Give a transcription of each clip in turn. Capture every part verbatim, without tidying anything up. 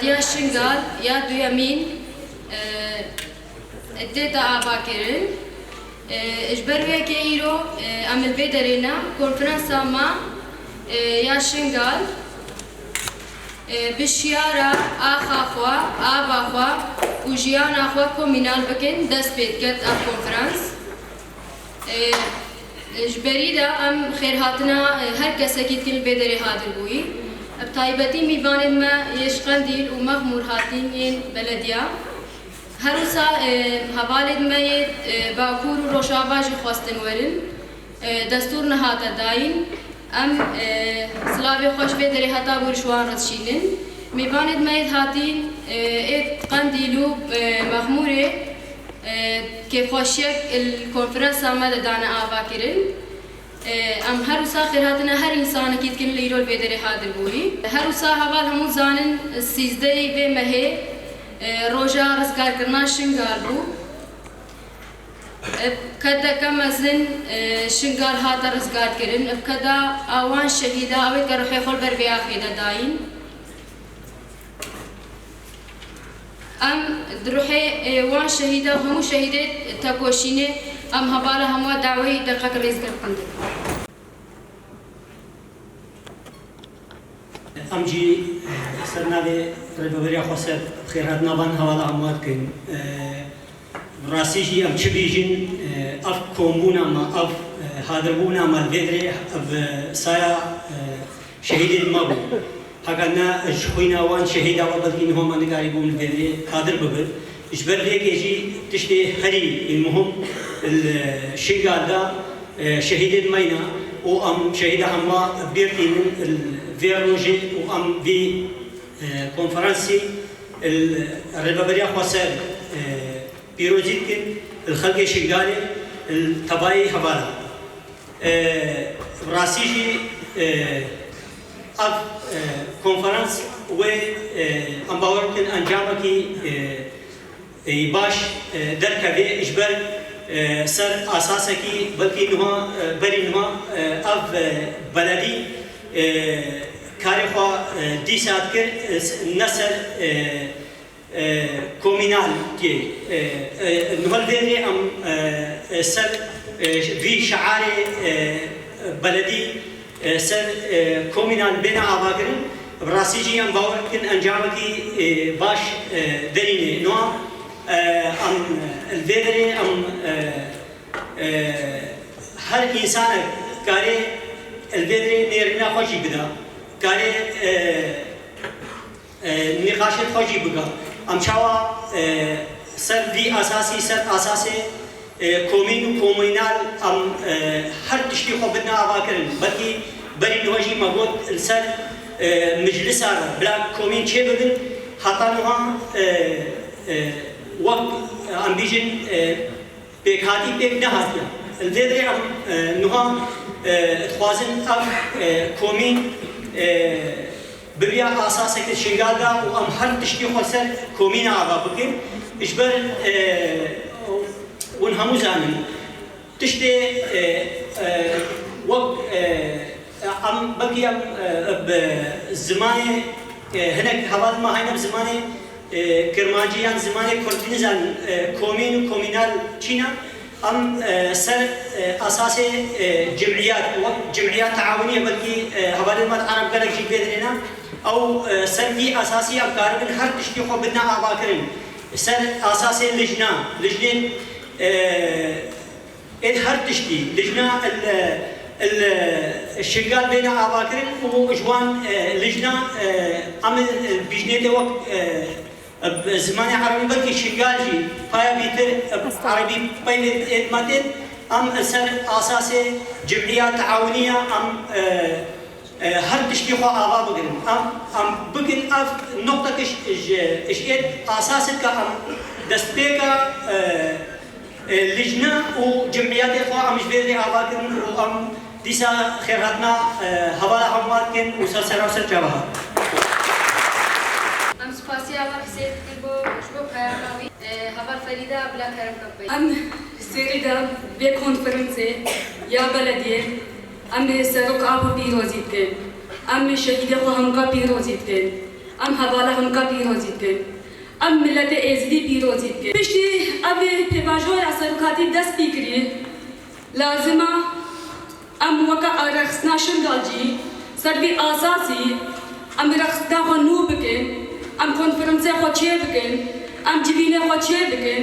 Ya Şingal ya duyemîn, e, tête avakirin. E, ji ber wê yekê îro, e, em li vê derê ne, konferansa me, e, ya Şingal, e, bi şiyara axa xwe, ava xwe û jiyana xwe komînal bikin, dest pê diket ev konferans. E, ji berî de em xêrhatina, e, her kesekî dikin li vê derê hadir bûyî. Bi taybetî mîvanên me yê ji Qendîl û Mexmûr hatîn yên belediya. Her wisa, e, hevalên me yê, e, Bakur û Rojava jî xwestin werin. E, destûr nehate dayîn. Em, e, silavê xwe ji vê derê heta bûr ji wan re dişînin. Mêvanên me yê hatîn, e, ê Qendîl û, e, Mexmûrê, e, kêfxweşiyek li konferansa me de dane avakirin. E, em her wisa xêrhatina her însanekî dikin li îro li vê derê hadir bûyî. Her wisa heval hemû zanin sîzdehê vê mehê, e, roja rizgarkirina Şingal bû. Bi qedeke mezin, e, Şingal hate rizgarkirin. Bi qeda a wan şehîda, ew ê ke ruhê xwe li ber vê axê de dayîn. Em di ruhê, e, wan şehîda, hemû şehîdê tekoşînê, em hevala hemû daweyî deqek rêzgirtin dikin. Em jî, eh, ser navê Rêveberiya Xweser xêrhatina van hevala hemû dikin. Eh, rastî jî em çi bêjin, eh, ev kombûna me, ev, eh, hadirbûna me li vê derê, ev, eh, saya, eh, şehîdên me bû. Heke ne ji xwîna wan şehîda we belkî niha me nikarîbûn li vê derê hadir bibin. Ji ber vê yekê jî tiştê herî muhim li Şingal de, e, şehîdên me ne û em şehîda hemû bîr tînin li vê rojê û em vî, e, konferansî li Rêveberiya Xweser, e, pîrozî dikin, li xelkê Şingalê, li tebayê hevala. E, rastî jî, e, ev, e, konferans wê, e, em bawer dikin encamekî, e, e, baş, e, derkeve ji ber, e, ser asasekî belkî niha, e, berî niha, e, ev, e, beledî, e, karê xwe, e, dîsa dikir, e, s-, ne ser, e, e, komînal tê. E, e, niha li vê derê em, e, e, ser, e, vî şiarê, e, beledî, e, ser, e, komînal bêne avakirin, bi rastî jî em bawer dikin encamekî, e, baş, e, derînê. Niha, e, em, e, li vê derê em, e, e, her însanek karê li vê derê nêrîna xwe jî bida. Karê, e, e, nîqaşên xwe jî bike. Em çawa, e, ser vî esasî, ser esasê, e, komîn û komînal em, e, her tiştî xwe bidine avakirin. Belkî berî niha jî me got li ser, e, meclisa re bila komîn çêbibin, heta niha, e, e, wek em bîjin, e, pêkhatî pêk nehatiye. Li vê derê em, e, niha, e, dixwazin ev, e, komîn, e, bibiya asaseke Şingal de û em her tiştî xwe ser komîna ava bikin. Ji ber, e, hûn hemû zanin, tiştê, e, e, wek, e, em belkî em, e, bi zimanê, e, hinek hevalên me hayne bi zimanê e, kirmancî yan zimanê kurdî nizanin, e, komîn û komînal çî ne? Em, e, ser, e, esasê, e, cimiyat, wek cimiyat teawiniye belkî, e, hevalên me di Ereb gelek jî vê dirêne. Ew, e, ser vî esasî em karibin her tiştî xwe bidine avakirin. Ser esasê lijna, lijnên, e, Êd her tiştî, lijna il, il Şingal bêne avakirin û ji wan, e, lijna, e, em, e, bijnê tê wek, e, bi zimanê erebî belkî Şingal jî paya bîtir, e, erebî peyvê êd me tên, em li ser asasê cimriya teawiniya em, e, E, her tiştî xwe ava bigirin. Em, em bikin ev noqtek ji, ji, ji êd asas dike em destpêka, e, e, lijne û cemiyetê xwe em ji vê rê ava kirin û em dîsa xêrhatina, e, hevala hemû dikin û ser sera ser çava hat. Em spasiya heval Huseyîn dikin bo, ji bo peyama wî. E, heval Ferîda bila kerem kapeyî. Em serî de vê konferansê ya belediyê, em ê serok ava pîrozî dikin. Em ê şehîdê xwe hemûka pîrozî dikin. Em hevala hemka pîrozî dikin. Em miletê Êzidî pîrozî dikin. Piştî ev ê pêvajoya serokatî dest pê kirî, lazim e em weke rexistina Şingal jî ser vî asasî em rexistina xwe nû bikin, em konferansê xwe çê bikin, em civînê xwe çê bikin.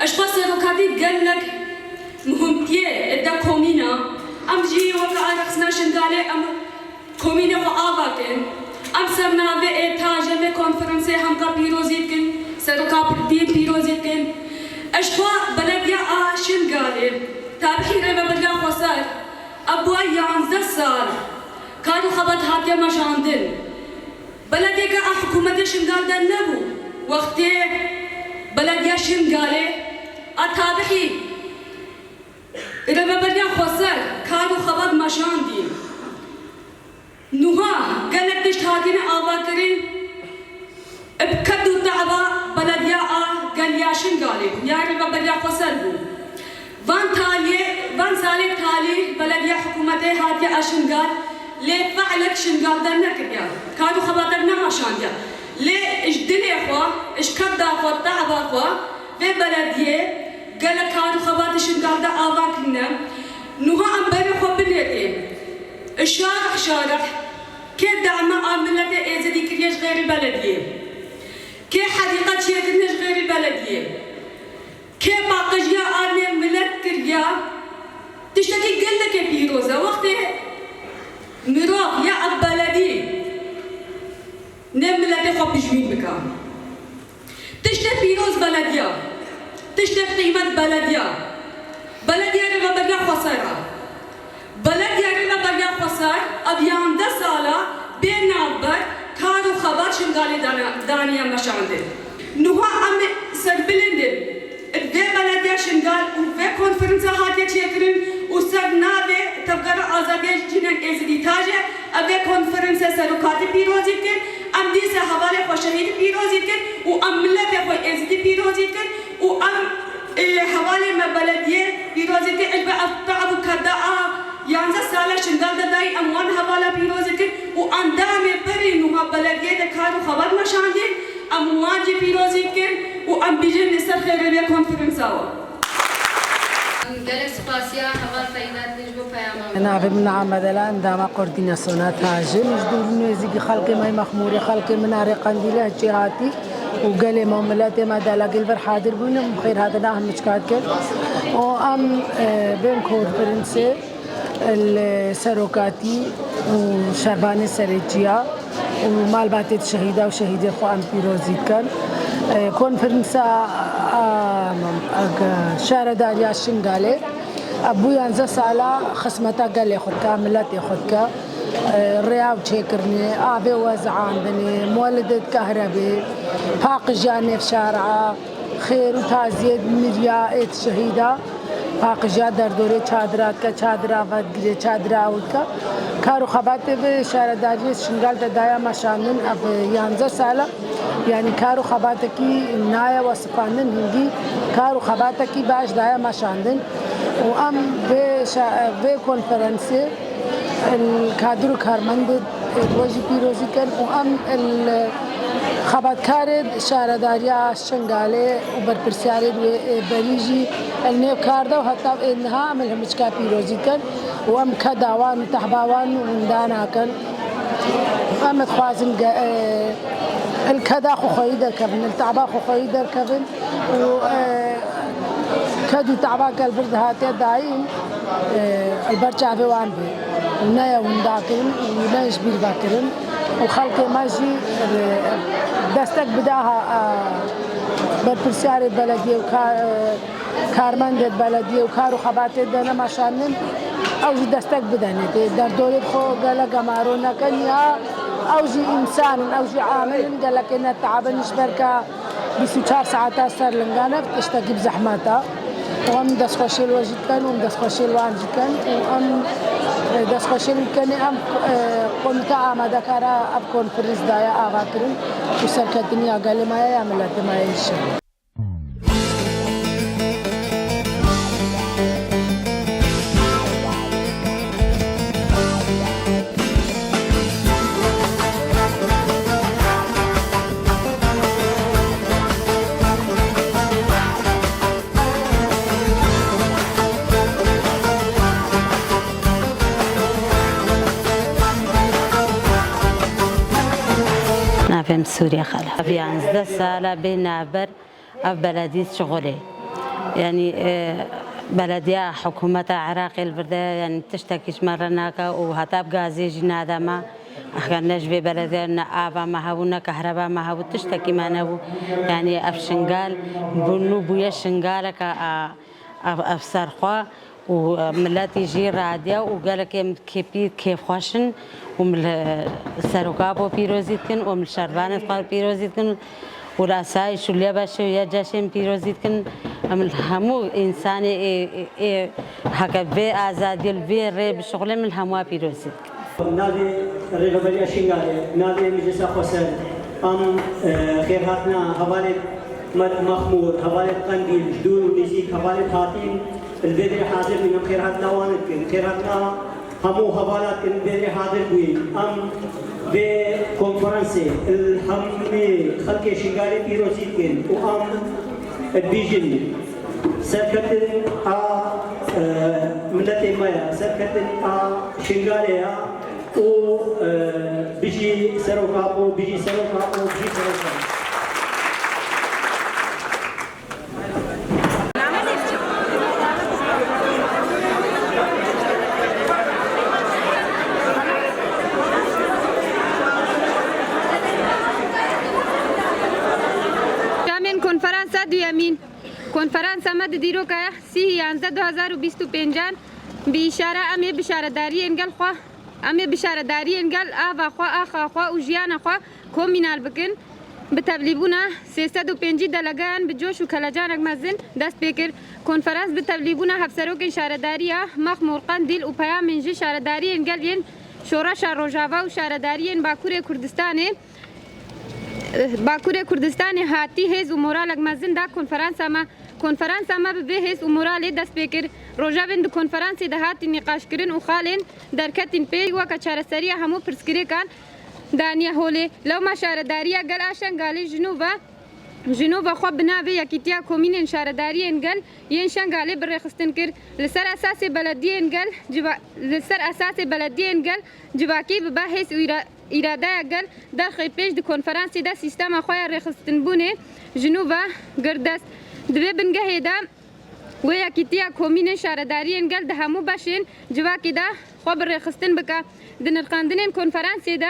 Ji xwe serokatî gelek muhimtiyê de komîna, em jî weke rexistina Şingalê em komînê xwe ava kin. Em ser navê ê taje vê konferansê hemka pîrozî dikin, seroka partiyê pîrozî dikin. Ji xwe belediya a Şingalê, tabî Rêveberiya Xweser, ev bûye yanzdeh sal kar û xebat hatiye meşandin. Belediyeke a hikûmetê Şingal de nebû. Wextê belediya Şingalê a tabî Rêveberiya Xweser kar û xebat meşandî. Nuha gelek tişt hatine avakirin, bi ked û te'ba belediya a gel ya Şingalê bû, ya Rêveberiya Xweser bû. Van taliyê, van salê talî belediya hikûmetê hatiye a Şingal, lê fe'lek Şingal dernekiriya. Kar û xebatek nemeşandiya. Lê ji dilê xwe, ji keda xwe, te'ba xwe vê belediyê gelek kar û xebatê Şingal de ava kirine. Nuha em berê xwe binêrîn. Şarih şarih. Kê dema a miletê Êzidî kiriye ji xêrî belediyê? Kê hedîqa çêkirine ji xêrî belediyê? Kê paqijiya a nê milet kiriya? Tiştekî gelekê pîroz e. Wextê mirov ya ev beledî nê miletê xwe pişmîn bike. Tiştê pîroz belediya. Tiştê qîmet belediya. Belediya Rêveberiya Xweser e. Belediya Rêveberiya Xweser ev yanzdeh sala bê navber kar û xebat Şingalê dana-, daniye meşandin. Nuha em serbilind in. Vê belediya Şingal û vê konferansa hatiye çêkirin û ser navê Tevgera Azadiya Jinên Êzidî Taje, ev vê konferansa serokatî pîrozî dikin. Em dîsa hevalê xwe şehîdî pîrozî dikin û em miletê xwe Êzidî pîrozî dikin û em, ê, hevalê me belediyê pîrozî dikin. Ji ber ev te'b û keda a yanzdeh sala Şingal de dayî, em wan hevala pîrozî dikin û endamê berî nuha belediyê de kar û xebat meşandî, em wan jî pîrozî dikin û em bîjin li ser xêrê vê konferansa we. Em gelek spasiya heval Feyda dikin ji bo peyama we. Navê min Amedela, endama koordînasyona Taje. Ji dûr û nêzîkî xelkê me yê Mexmûrê, xelkê min a Rêqendîlê, Heçê hatî û gelê me û miletê me de li gel vir hadir bûne, xêr hatina hemûçka dikin. Û em, e, bên konferansê li serokatî û şervanê serê çiya û malbatê şehîda û şehîdê xwe em pîrozî dikin. E, konferansa, a, a, şaredariya Şingalê, e, bû yanzdeh sala xizmeta gelê xwe dike, miletê xwe dike. E, rêya û çêkirinê, avê û wezandinê, molidê di kehrebê, paqijiya nêv şara, xêr û taziyê miriya êt şehîda, paqijiya derdorê çadira dike, çadira vedigire, çadira ew dike. Kar û xebatê vê şaredariyê Şingal de daya meşandin, ev yanzdeh sala, yanî kar û xebatekî naye wesifandin, hingî kar û xebatekî baş daya meşandin. Û em vê şa-, vê konferansê li kadir û karmendê, e, we jî pîrozî kin û em li xebatkarê şaredariya Şingalê û berpirsiyarê wê, e, berî jî li nêv kar de û heta ê niha em li hemiçka pîrozî kin û em keda wan û tehba wan winda nakin. Em dixwazin ge-, e, li keda xwe xweyî derkevin, li tehba xwe xweyî derkevin. û, e, ked û te'ba ke li vir dihatiye dayîn, e, li ber çavê wan bê û neye winda kirin û neye ji bîr vekirin û xelkê me jî, e, destek bide ha, e, berpirsiyarê belediyê û ka-, e, karmendê belediyê û kar û xebatê de nemeşandin, ew jî destek bidenê. Dê derdorê xwe gelek gemaro nekin ya ew jî însan in, ew jî amil in, gelekê nete'bin ji ber ke bîst û çar saeta ser lingan e, tiştekî bi zehmet e. Û em destxweşê li we jî dikin û em destxweşê li wan jî dikin û em, e, destxweşê li dikin em, e, komîte amadekara ev konferans daye ava kirin û serketiniya gelê me ye ya miletê me ye înşallah. Em Sûriye xele. Ev yanzdeh sala bê navber ev beledî şixulê. Yanî, e, belediya hikûmeta Iraqê li vir de, yanî tiştekî ji me re nake û heta bi gazê jî nade me. Heger ne ji vê belediya ne ava me hebû, ne kehreba me hebû, tiştekî me nebû. Yanî ev Şingal bû nû bûye Şingaleke a, ev, ev serxwe û, e, miletî jî radiya û gelekê em kêpî kêfxweş in û min li Serok Apo pîrozî dikin û min li şervanê xwe pîrozî dikin û li Asayiş û Lêbeşê û YCŞê min pîrozî dikin. Em li hemû însanê ê, ê, ê heke vê azadiyê li vê rê bişixulin, min li hemû pîrozî dikin. Navê Rêveberiya Şingalê, navê Meclisa Xweser, em, e, xêrhatina hevalê me di Mexmûr, hevalê di Qendîl, ji dûr û nêzîk hevalê di Hatîn, li vê derê hazir bûn, em xêrhatina wan dikin. Xêrhatina hemû hevala dikin, li vê derê hazir bûyî. Em vê konferansê li hemî xelkê Şingalê pîrozî dikin û em dibêjin, serketin a, e, miletê me ye, serketin a Şingalê ye û, e, bijî Serok Apo, bijî Serok Apo, bijî Serok Apo. Camên konferansa duyemîn. Konferansa me di dîroka sî yanzdeh du hezar û bîst û pêncan bi îşara em ê bi şaredariyên gel xwe, em ê bi şaredariyên gel ava xwe, axa xwe û jiyana xwe komînal bikin. Bi tevlîbûna sê sed û pêncî delegeyan bi coş û kelecanek mezin dest pê kir. Konferans bi tevlîbûna hevserokên şaredariya Mexmûr, Qendîl û peyamên ji şaredariyên gel yên Şoreşa Rojava û şaredariyên Bakurê Kurdistanê, Bakurê Kurdistanê hatî hêz û moralek mezin da konferansa me. Konferansa me bi vê hêz û moralê dest pê kir. Rojevên di konferansê de hatî nîqaşkirin û xalên derketîn pê, weke çareseriya hemû pirsgirêkan daniye holê. Lewma şaredariya gel a Şengalê ji nû ve, ji nû ve xwe bi navê Yekîtiya Komînên Şaredariyên Gel yên Şengalê bi rêxistin kir. Li ser esasê belediyên gel civa-, li ser esasê belediyên gel civakî bibe hêz û îra-, îradeya gel derxê pêş di konferansê de sîstema xwe ya rêxistinbûnê ji nû ve girt dest. Di vê bingehê de wê Yekîtiya Komînên Şaredariyên Gel di hemû beşên civakê de xwe bi rêxistin bike. Di nirxandinên konferansê de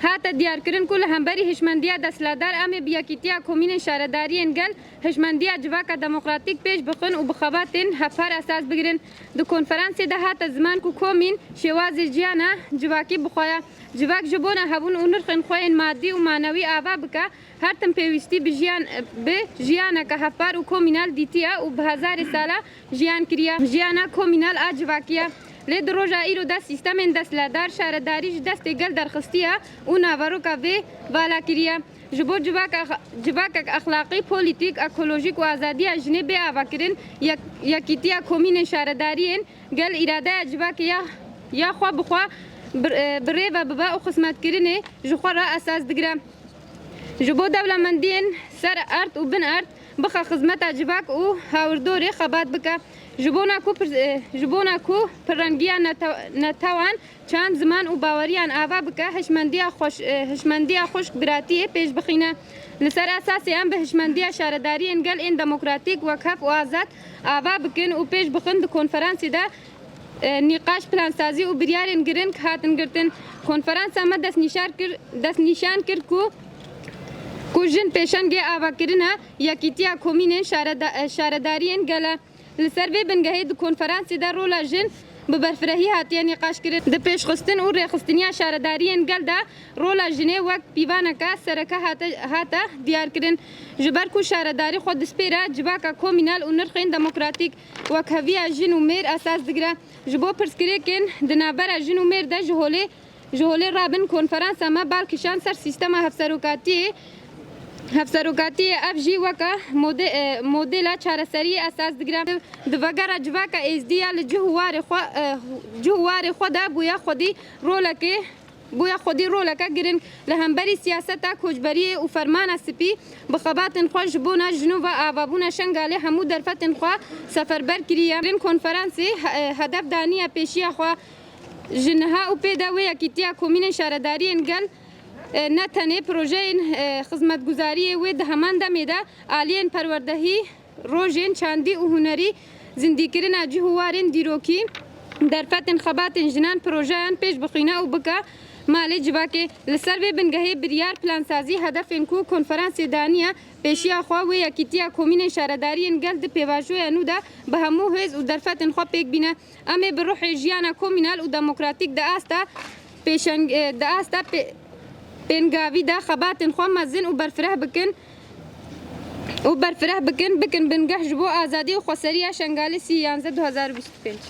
hate diyarkirin ku li hemberî hişmendiya desthilatdar em ê bi Yekîtiya Komînên Şaredariyên Gel hişmendiya civaka demokratîk pêş bixin û bi xebatên hevpar esas bigirin. Di konferansê de hate ziman ku komîn şêwazê jiyana civakî bi xwe ye. Civak ji bona hebûn û nirxên xwe yên madî û manewî ava bike, her tim pêwîstî bi jiyan, bi jiyaneke hevpar û komînal dîtiye û bi hezarê sala jiyan kiriye. Jiyana komînal a civakî ye. Lê di roja îro de sîstemên desthilatdar şaredarî ji destê gel derxistiye û naveroka vê vala kiriye. Ji bo civak ex-, civakek exlaqî, polîtîk, ekolojîk û azadiya jinê bê avakirin, yek-, Yekîtiya Komînên Şaredariyên Gel îradeya civakê ya, ya xwe bi xwe bi, e, bi rê ve bibe û xizmetkirinê ji xwe re esas digire. Ji bo dewlemendiyên ser erd û bin erd bixe xizmeta civak û hawirdorê xebat bike. Ji bona ku pir-, e, ji bona ku pirrengiya nete-, netewan, çand, ziman û baweriyan ava bike, hişmendiya xweş-, e, hişmendiya xwişk biratiyê pêş bixîne. Li ser esasê em bi hişmendiya şaredariyên gel ên demokratîk, wekhev û azad ava bikin û pêş bixin di konferansê de, e, nîqaş, plansazî û biryarên giring hatin girtin. Konferansa me destnîşar kir, destnîşan kir ku, ku jin pêşengê avakirina Yekîtiya Komînên Şareda-, e, Şaredariyên Gel e. Li ser vê bingehê di konferansê de rola jin bi berfirehî hatiye nîqaşkirin. Di pêşxistin û rêxistiniya şaredariyên gel de rola jinê wek pîvaneke sereke hate, hate diyarkirin. Ji ber ku şaredarî xwe dispêre civaka komînal û nirxên demokratîk, wekheviya jin û mêr esas digire. Ji bo pirsgirêkên di navbera jin û mêr de ji holê Ji holê rabin konferansa me bal kişand ser sîstema hevserokatiyê. Hevserokatiyê ev jî weke mode-, e, modela çareseriyê esas digire. Di vegera civaka êzdî ya li cih û warê xwe, e, cih û warê xwe de bûye xwedî rolekê, bûye xwedî roleke giring li hemberî siyaseta koçberiyê û fermana spî bi xebatên xwe ji bona jinû ve avabûna Şengalê hemû derfetên xwe seferber kiriye. Konferansê he-, hedef daniye pêşiya xwe. Ji niha û pê de wê Yekîtiya Komînên Şaredariyên Gel E, ne tenê projeyên, e, xizmetguzariyê wê di heman demê de aliyên perwerdehî, rojên çandî û hunerî, zindîkirina cih û warên dîrokî, derfetên xebatên jinan projeyan pêş bixwîne û bike malê civakê. Li ser vê bingehê biryar plansazî hedefên ku konferansê daniye pêşiya xwe wê yekîtiya komînên şaredariyên gel di pêvajoya nû de bi hemû hêz û derfetên xwe pêk bîne. Em ê bi ruhê jiyana komînal û demokratîk di asta pêşeng-, e, di asta pê-, pêngavî de xebatên xwe mezin û berfireh bikin û berfireh bikin, bikin bingeh ji bo azadî û xweseriya Şengalê sî yanzdeh du hazar û bîst û pênc.